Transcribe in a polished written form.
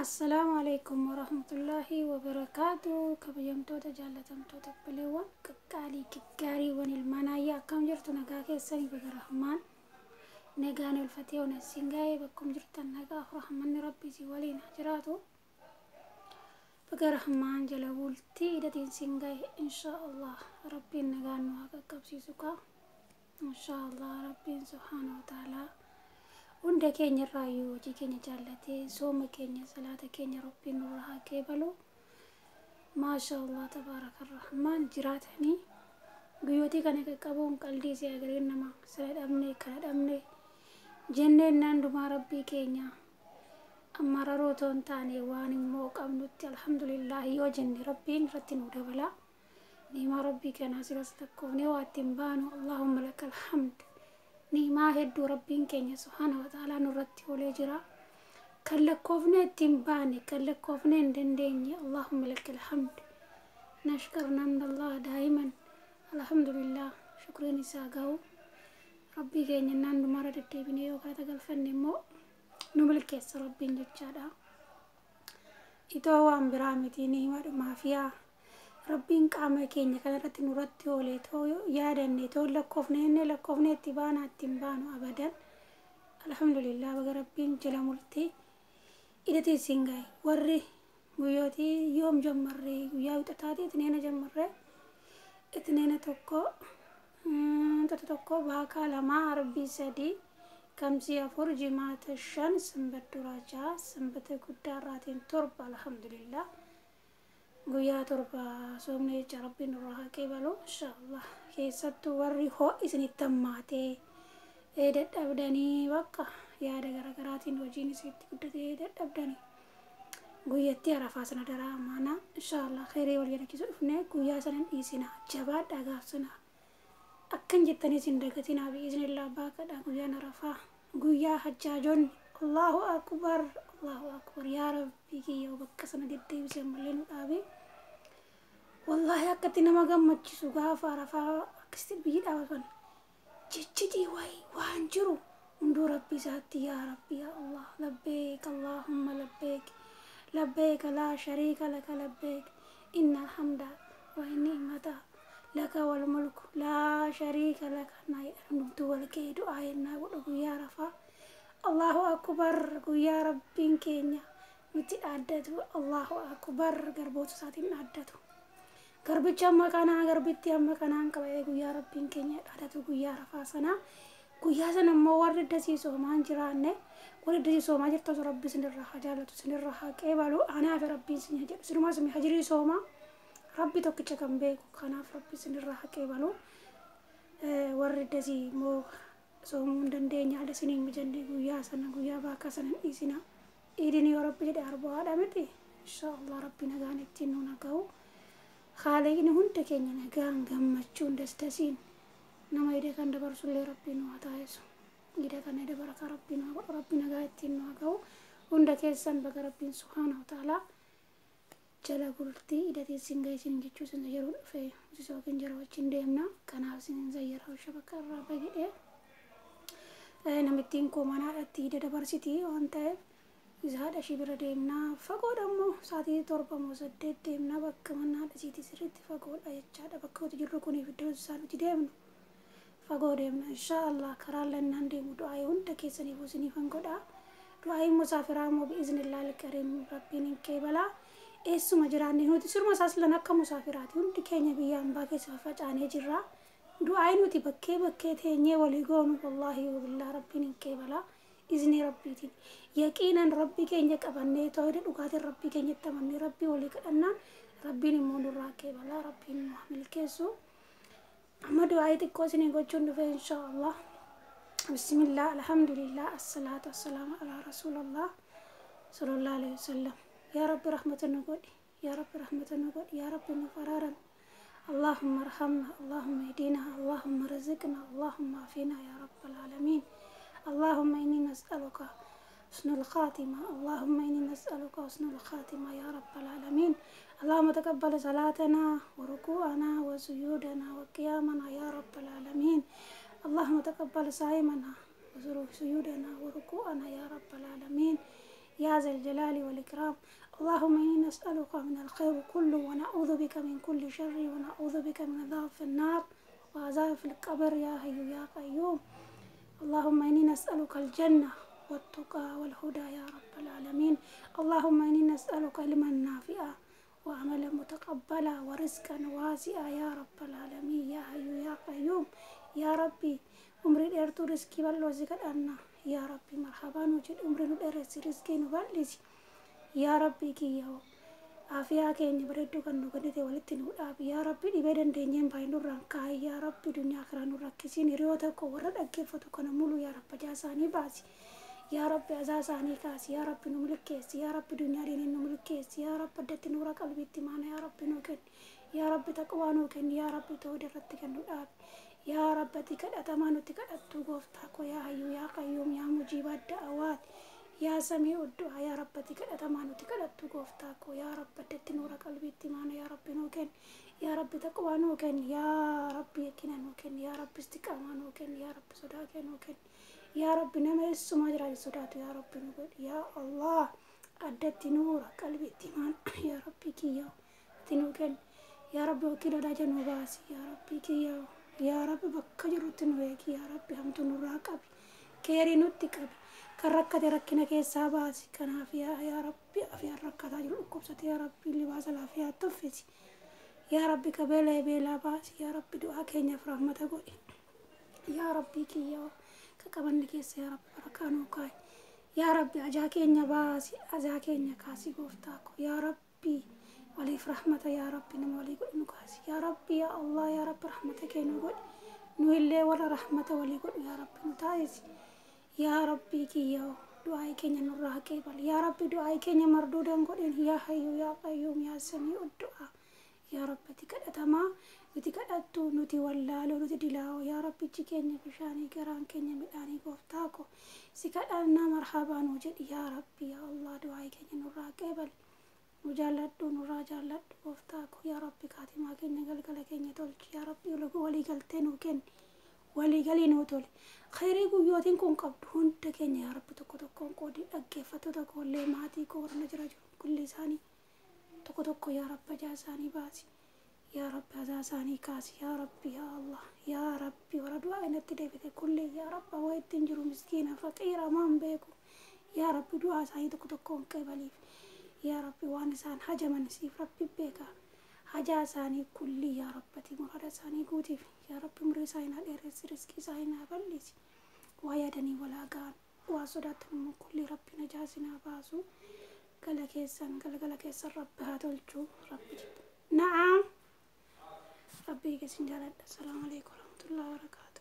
Assalaamu alaikum warahmatullaahi wabarakaatu. Kabajamtoota jaallatamtoota obboleewwan qaqqaalii gaggaariiwwan ilmaan ayyaa, akkam jirtu? Nagaa keessanii? Baga Rahmaan nagaan olfatee onassiin gaa'ee. Bakkum jirtan nagaaf rahmanni Rabbii si waliin haa jiraatu. Baga Rahmaan jala bultii idatiin siin gaa'e. Insha Allah Rabbiin nagaan nu haa qaqqabsiisu kaa. Insha Allah Rabbiin subhaana wa ta'aalaa hunda keenya irraayyuu hojii keenya jaallatee sooma keenya, salaata keenya Rabbiin nurra haa qeebalu. Maasha Allah, tabaaraka Rahmaan. Jiraatanii guyyootii kana qaqqabuun qaldii si agariin nama sana dhabne kana dhabne jenneen naandumaa Rabbii keenya amma raroo otoo hin taane, waan immoo qabnutti alhamdulillah yoo jenne Rabbiin irratti nu dabala. Niimaa Rabbii kanaa silas lakkoofnee waa ittiin baanu. Allahumma lakal hamd. Niimaa hedduu Rabbiin keenya subhaana wa ta'aalaa nurratti oolee jira. Kan lakkoofnee ittiin baane, kan lakkoofnee hin dandeenye. Allahumma lakal hamd. Nashkar namdallah daa'iman. Alhamdulillah, shukriin isaa gahu. Rabbii keenya naandumarra deddeebinee yoo galata galfanne immoo nu milkeessa Rabbiin jechaadha. Itoo waan biraa miti, niimaadhumaaf yaa Rabbiin qaama keenya kanarratti nurratti oolee too yaadanne too lakkoofne inni lakkoofne itti baana ittiin baanu abadan. Alhamdulillah, baga Rabbiin jala murtii idati isin gahe. Warri guyyootii yoom jammarree? Guyyaa wixataati, Itneena jammarree. Itneena 1, wixata 1, baakaa 2, Arbii 3, Kamsii 4, Jimaata 5, Sanbata duraa 6, Sanbata guddaa irraatiin 7. Alhamdulillah, guyyaa 7 soomne jecha. Rabbiin nurraa haa qeebalu inshaallah. Keessattuu warri ho'i isinitti hammaatee dadhabdanii, bakka yaada garaagaraatiin hojiin isinitti guddatee dadhabdanii, guyyattii Arafaa sana daraa mana inshaallah khairii wal yaadachiisu dhufne. Guyyaa sana hin dhiisina, jabaadhaa. Gaaf sana akkan jettanii isin dagatinaa. Bi'iznillah baakadha. Guyyaan Arafaa guyyaa hajjaajonni Allahu akbar, Allahu akbar. Yaa Rabbii kiyya, bakka sana deddeebisee ammallee nu dhaabe. Wallaahi akkatti nama gammachiisu gaafa Arafaa akkasitti biyyi dhaabatan jechiti wayi waan jiru hunduu Rabbi isaatti. Yaa Rabbi, yaa Allah, labbeek Allahumma labbeek, labbeek laa shariika laka labbeek, inna alhamda wa ni'mata laka wal mulku laa shariika laka naa jedhan. Hundumtuu wal ga'ee du'aa yennaa godhu guyyaa Arafaa, Allahu akbar. Guyyaa Rabbiin keenya nutti dhaaddatu. Allahu akbar. Garboota isaatiin dhaaddatu. Garbicha amma kanaa, garbitti amma kanaan qabee guyyaa Rabbiin keenya dhaadatu guyyaa Arafaa sanaa. Guyyaa sana immoo warri dasii soomaan jiraanne, warri dasii soomaa jirtan, Rabbi sinirraa haa jaalatu, sinirraa haa qeebalu. Anaaf Rabbiin sin jedhu sinumaa simi hajirii soomaa Rabbi tokkicha kan beeku. Kanaaf Rabbi sinirraa haa qeebalu. Warri dasii immoo soomuu hin dandeenye, haala isinii mijanne, guyyaa sana, guyyaa baakaa sana hin dhiisina. Iidin yoo Rabbi jedhe Arbaadha miti? Inshaallah Rabbi nagaan ittiin nu naga'u. Haaliqni hunda keenya nagaan, gammachuun, dasdasiin nama ida kan dabarsullee Rabbi nu haa taasisu. Ida kana ida barakaa Rabbi nu haa godhu. Rabbi nagaa ittiin nu haa ga'u. Hunda keessan baga Rabbiin subhaanahu wa ta'aalaa jala bultii idatiin sin ga'e isin jechuu isin zayyaruu dhufe. Yookiin jara wajjin deemna. Kanaaf isin zayyara hawsha bakka irraa bagidhe. Namittiin koo manaadhatti ida dabarsiti waan ta'eef isa haadha ishii bira deemna. Fagoodha immoo, sa'aatii 7 moo 8 deemna. Bakka mana haadha ishiitii sirriitti fagoodha jechaadha. Bakka nuti jirru kuniif iddoo isaan nuti deemnu fagoo deemna. Inshaallah karaa lannaan deemu du'aa hunda keessaniif isiniifan godha. Du'aa musaafiraa immoo bi'iznillaa alkariim Rabbiin hin qeebalaa. Eessuma jiraanne nuti sirma isaas lan akka musaafiraati. Hundi keenya biyya hambaa keessa faffacaanee jirra. Du'aa nuti bakkee bakkee teenyee walii goonu, wallaahi wabillaa, Rabbiin hin qeebalaa. Iznii Rabbiitiin yaqiinan Rabbii keenya qabannee, tawhida dhugaatiin Rabbii keenyatti amannee, Rabbii walii kadhannaan Rabbiin immoo nurraa qeebalaa. Rabbiin nu haa milkeessu. Amma du'aa xiqqoo isinii gochuun dhufe inshaallah. Bismillah, alhamdulillah, assalaatu wassalaamu alaa rasuulallah sallallahu alaihi wasallam. Yaa Rabbi, rahmata nu godhi. Yaa Rabbi, rahmata nu godhi. Yaa Rabbi, nuuf araarami. اللهم ارحمنا، اللهم اهدنا، اللهم رزقنا، اللهم عافنا يا رب العالمين. اللهم إني نسألك حسن الخاتمة، اللهم إني نسألك حسن الخاتمة يا رب العالمين. اللهم تقبل صلاتنا وركوعنا وسجودنا وقيامنا يا رب العالمين. اللهم تقبل صائمنا وسجودنا وركوعنا يا رب العالمين. يا ذا الجلال والإكرام. اللهم إني نسألك من الخير كله، ونعوذ بك من كل شر، ونعوذ بك من عذاب في النار وعذاب في القبر يا حي يا قيوم. اللهم إني نسألك الجنة والتقى والهدى يا رب العالمين. اللهم إني نسألك علما نافعا وعملا متقبلا ورزقا واسعا يا رب العالمين يا حي يا قيوم. يا ربي عمري dheertuu riskii bal'oo si kadhanna yaa rabbi, marhabaa nu jedhi, umrii nu dheeressi, riskii nu bal'isi yaa rabbii kiyya. Afiyaa keenya bareedduu kan nu kennite walitti nu dhaabi yaa rabbi. Dhibee dandeenyeen baay'ee nurraan kaa'i yaa rabbi. Dunyaa karaa nu rakkisiin. Hiriyoota koo warra dhaggeeffatu kana mulu yaa rabbi, ajaa isaanii baasi yaa rabbi, azaa isaanii kaasi yaa rabbi, nu milkeessi yaa rabbi, dunyaa diiniin nu milkeessi yaa rabbi. Addatti nuura qalbiitti maana yaa rabbi nu kenni yaa rabbi, taqwaa nu kenni yaa rabbi, tooda irratti kan nu dhaabi yaa rabbi. Ati kadhatamaa nutti kadhattu gooftaa koo yaa hayyuu yaa qayyuum yaa mujiiba da'awaat yaa samii uddu'a yaa rabbi. Ati kadhatamaa nutti kadhattu gooftaa koo yaa rabbi, addatti nuura qalbiitti maana yaa rabbi nu kenni yaa rabbi, taqwaa nu kenni yaa rabbi, yakkina nu kenni yaa rabbi, istiqaamaa nu kenni yaa rabbi, sodaa kee nu kenni yaa rabbi. Nama eessumaa jiraate sodaatu yaa rabbi nu godhi yaa Allah. Addatti nuura qalbiitti maana yaa rabbi kiyyaa ati nu kenni yaa rabbi. Wakiila daaja nu baasi yaa rabbi kiyyaa. Yaa rabbi bakka jirutti nu eegi yaa rabbi, hamtu nurraa qabi, keerii nutti qabi, kan rakkate rakkina keessaa baasi. Kanaaf yaa rabbi afiyaan rakkataa jiru dhukkubsate yaa rabbi libaasa laafiyaa tuffisi yaa rabbi, ka beela'e beelaa baasi yaa rabbi. Du'aa keenyaaf rahmata godhi yaa rabbi kiyyaa. Ka qabanne keessa yaa rabbi barakaa nuu kaa'i yaa rabbi. Ajaa keenya baasi, ajaa keenya kaasi gooftaa ko yaa rabbi. Waliif rahmata yaa rabbi nama walii godhi nu kaasi yaa rabbi yaa Allah. Yaa rabbi rahmata kee nu godhi, nu illee warra rahmata walii godhu yaa rabbi nu taasisi yaa rabbi kiyyaa. Du'aa keenya nurraa qeebali yaa rabbi, du'aa keenya marduudan godhin yaa hayyu yaa qayyuum yaa samii du'aa yaa rabbi. Ati kadhatamaa nuti kadhattu, nuti wallaaloo, nuti dilaa'oo yaa rabbi. Ijji keenya bishaanii, garaan keenya midhaanii gooftaa ko si kadhannaa, marhabaa nu jedhi yaa rabbi yaa Allah. Du'aa keenya nurraa qeebali, nu jaalladhu, nurraa jaalladhu gooftaa ko yaa rabbi. Kaatimaa keenya galgala keenya tolchi yaa rabbi, walii galtee nuu kenni, walii galii nuu toli. Khayrii guyyootiin kun qabdu hunda keenya yaa rabbi tokko tokkoon qoodii. Dhaggeeffattoota koollee, maatii koo warra jira jiru kulli isaanii tokko tokko yaa rabbi ajaa isaanii baasi yaa rabbi, azaa isaanii kaasi yaa rabbi yaa Allah. Yaa rabbi warra du'aa inatti deebite kulli yaa rabbi, waa ittiin jiru miskiina faqiira maan beeku yaa rabbi, du'aa isaanii tokko tokkoon qeebaliif yaa rabbi. Waan isaan hajaman siif rabbi beeka, hajaa isaanii kulli yaa rabbati muraada isaanii guutiif yaa rabbi. Umurii isaanii naa dheeressi, riskii isaanii naa bal'isi, waa yaadanii walaa ga'an, waa sodaatan immoo kulli rabbi najaa sinaa baasu. Gala keessan galgala keessan rabbi haa tolchu. Rabbi na'am rabbii keessin jaaladha. Asalaamu alaikum warahmatullahi wabarakaatu.